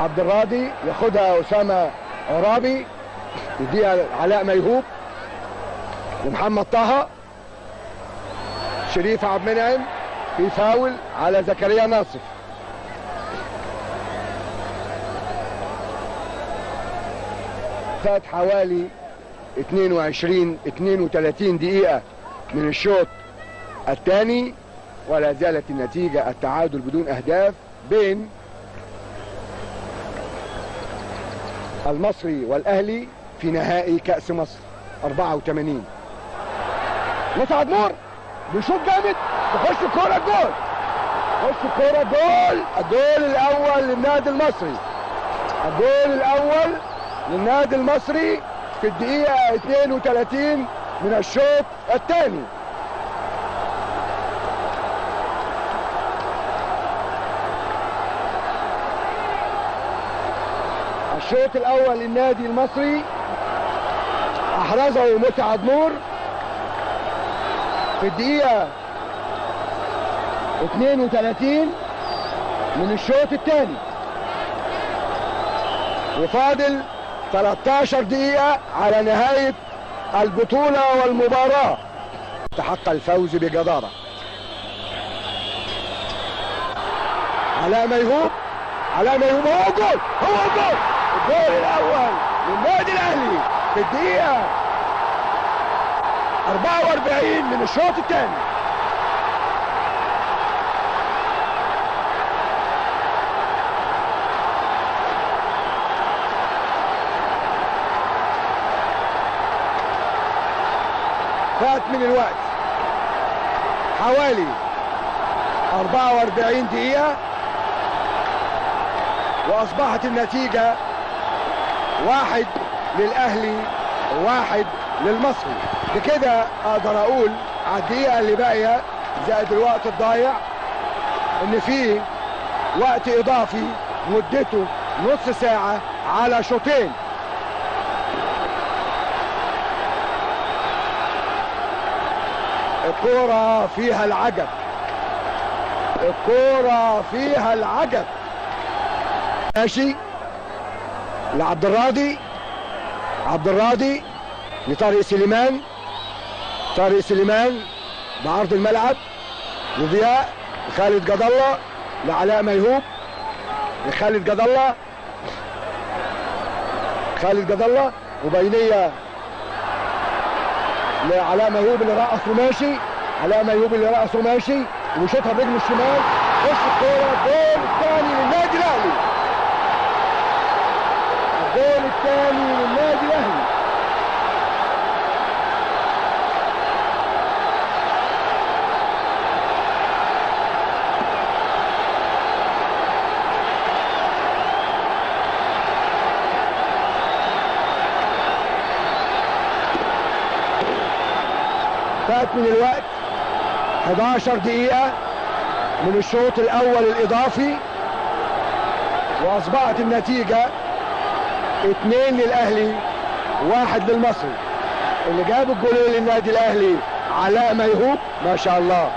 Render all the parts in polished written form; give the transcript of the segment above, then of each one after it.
عبد الراضي، ياخدها اسامة عرابي، يديها علاء ميهوب لمحمد طه. شريف عبد المنعم في فاول على زكريا ناصف. فات حوالي 22 32 دقيقة من الشوط الثاني، ولا زالت النتيجة التعادل بدون أهداف بين المصري والأهلي في نهائي كأس مصر 84. مسعد نور بيشوط جامد، تخش الكورة جول، تخش الكورة جول. الجول الأول للنادي المصري، الجول الأول للنادي المصري في الدقيقة 32 من الشوط الثاني. الشوط الأول للنادي المصري أحرزه مسعد نور في الدقيقة 32 من الشوط الثاني، وفاضل 13 دقيقة على نهاية البطولة والمباراة. تحقق الفوز بجدارة. علاء ميهوب، علاء ميهوب، هو جول، هو جول، الجول الأول للنادي الأهلي في الدقيقة 44 من الشوط الثاني. فات من الوقت حوالي 44 دقيقة، وأصبحت النتيجة 1 للأهلي 1 للمصري. بكده أقدر أقول على الدقيقة اللي باقية زائد الوقت الضايع إن في وقت إضافي مدته نص ساعة على شوطين. الكورة فيها العجب، الكورة فيها العجب. ماشي لعبد الراضي، عبد الراضي لطارق سليمان، طارق سليمان بعرض الملعب لضياء، لخالد جد الله، لعلاء ميهوب، لخالد جد الله، خالد جد الله، وبينيه لعلاء ميهوب اللي رقص وماشي، علاء ميهوب اللي رقص وماشي وشوطها برجله الشمال، خش الكورة، الجول الثاني للنادي الاهلي، الجول الثاني للنادي الاهلي. فات من الوقت 11 دقيقة من الشوط الأول الإضافي، وأصبحت النتيجة 2 للأهلي 1 للمصري. اللي جاب الجولين للنادي الأهلي علاء ميهوب، ما شاء الله،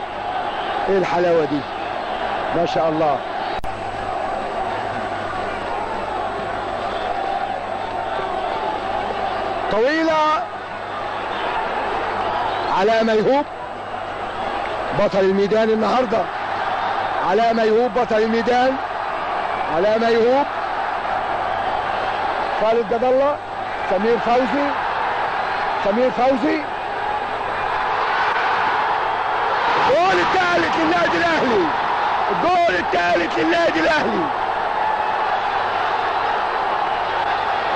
إيه الحلاوة دي، ما شاء الله. طويلة علاء ميهوب بطل الميدان النهارده، علاء ميهوب بطل الميدان، علاء ميهوب، خالد جد الله، سمير فوزي، سمير فوزي، الجول الثالث للنادي الاهلي، الجول الثالث للنادي الاهلي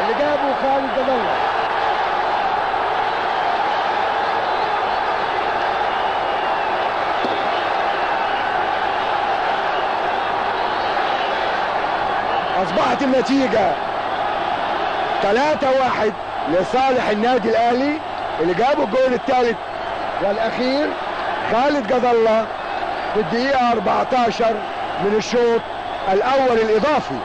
اللي جابه خالد جد الله. أصبحت النتيجة 3-1 لصالح النادي الأهلي، اللي جابوا الجول الثالث والأخير خالد جد الله في الدقيقة 14 من الشوط الأول الإضافي.